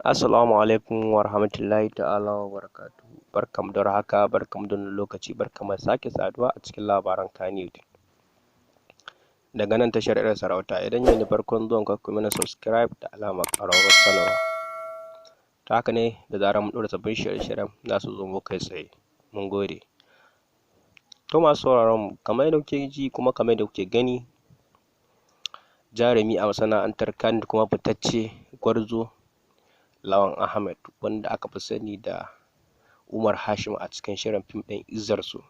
Assalamu alaikum wa rahmatullahi ta'ala wa barakatuhu. Barkanmu da warhaka, barkanmu da wannan lokaci, barkanmu da sake saduwa a cikin labaran Kannywood. Daga nan tashar 'yar sarauta, idan yau ne farkon zuwan ka, ku mana subscribe da alamar ƙararrawar sanarwa. Ta haka ne da zarar mun ɗora sabbin shirye-shiryen za su zo muku kai tsaye. Mun gode. To masu sauraron mu, kamar yadda kuke ji kuma kamar yadda kuke gani, jarumi a masana'antar Kannywood kuma fitacce gwarzo Lawan Ahmed, wanda aka fi sani da Umar Hashim a cikin shirin fim ɗin Izzar So.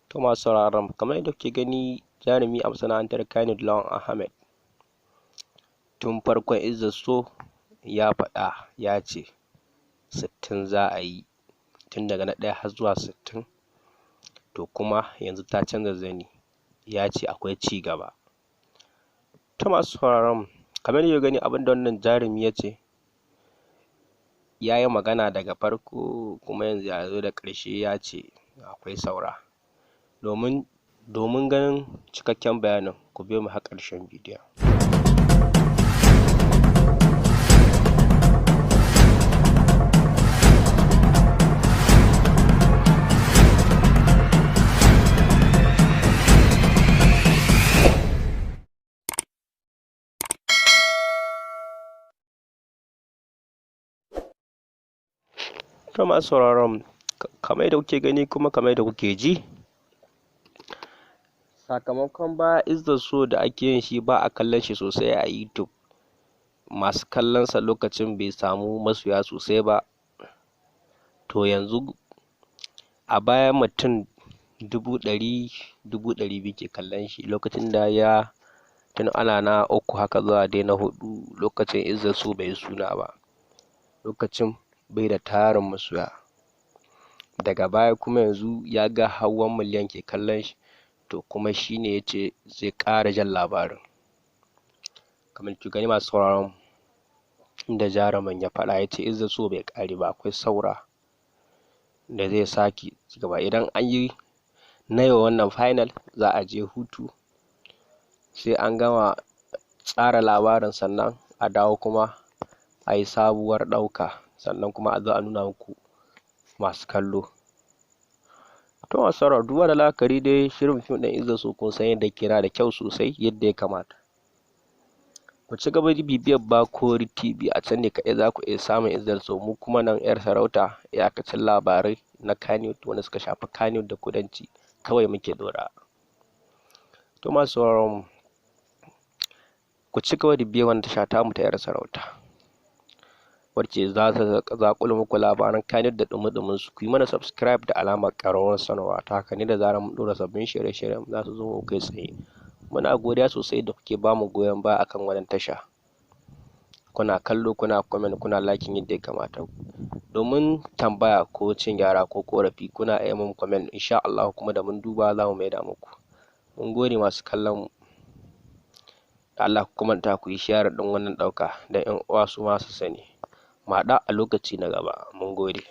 To masu sauraron mu, kamar yadda kuke gani, jarumi a masana'antar Kannywood Lawan Ahmed tun farkon Izzar So ya faɗa ya ce 60 za a yi, tun daga na ɗaya har zuwa 60. To kuma yanzu ta canza zani, ya ce akwai ci gaba. To masu sauraron mu, kamar yadda kuke gani, abinda wannan jarumi ya ce, ya yi magana daga farko kuma yanzu ya zo da ƙarshe ya ce akwai saura. Domin ganin cikakken bayanin, ku biyo mu har ƙarshen bidiyon. To masu sauraron mu, kamar yadda kuke gani kuma kamar yadda kuke ji, sakamakon baya Izzar So da ake yin shi ba a kallon shi sosai a YouTube. Masu kallon sa lokacin bai samu masoya sosai ba. To yanzu a baya mutum 100,000, 200,000 ke kallon shi lokacin da ya tun ana na uku haka zuwa dai na huɗu, lokacin Izzar So bai yi suna ba. Lokacin bai da tarin masoya. Daga baya kuma yanzu ya ga har 1 miliyan ke kallon shi, to kuma shi ne ya ce zai ƙara jan labarin. Kamar kuke gani masu sauraron mu, inda jarumin ya faɗa ya ce Izzar So bai ƙare ba, akwai saura da zai sake cigaba. Idan an yi na yau wannan final, za a je hutu, sai an gama tsara labarin sannan a dawo kuma a yi sabuwar ɗauka, sannan kuma a zo a nuna muku masu kallo. To masu sauraro, duba da la'akari dai shirin fim ɗin Izzar So kun san yadda yake, yana da kyau sosai yadda ya kamata. Ku ci gaba da bibiyar Bakori TV, a can ne kaɗai za ku iya samun Izzar So. Mu kuma nan 'yar sarauta, iyakacin labarai na Kannywood wanda suka shafi Kannywood da kudanci kawai muke ɗorawa. To masu sauraron mu, ku ci gaba da bibiyar wannan tasha tamu ta 'yar sarauta, wacce za ta zaƙulo muku labaran Kannywood da ɗumi-ɗumin su. Ku yi mana subscribe da alamar ƙararrawar sanarwa, ta haka ne da zarar mun ɗora sabbin shirye-shiryen za su zo muku kai tsaye. Muna godiya sosai da kuke bamu goyon baya akan wannan tasha. Kuna kallo, kuna comment, kuna liking yadda ya kamata. Domin tambaya ko cin gyara ko ƙorafi, kuna iya mun comment, insha Allahu kuma da mun duba za mu maida muku. Mun gode masu kallon mu. Da Allah ku manta ku yi share ɗin wannan ɗauka don 'yan uwa su ma su sani. Mu haɗu a lokaci na gaba. Mun gode.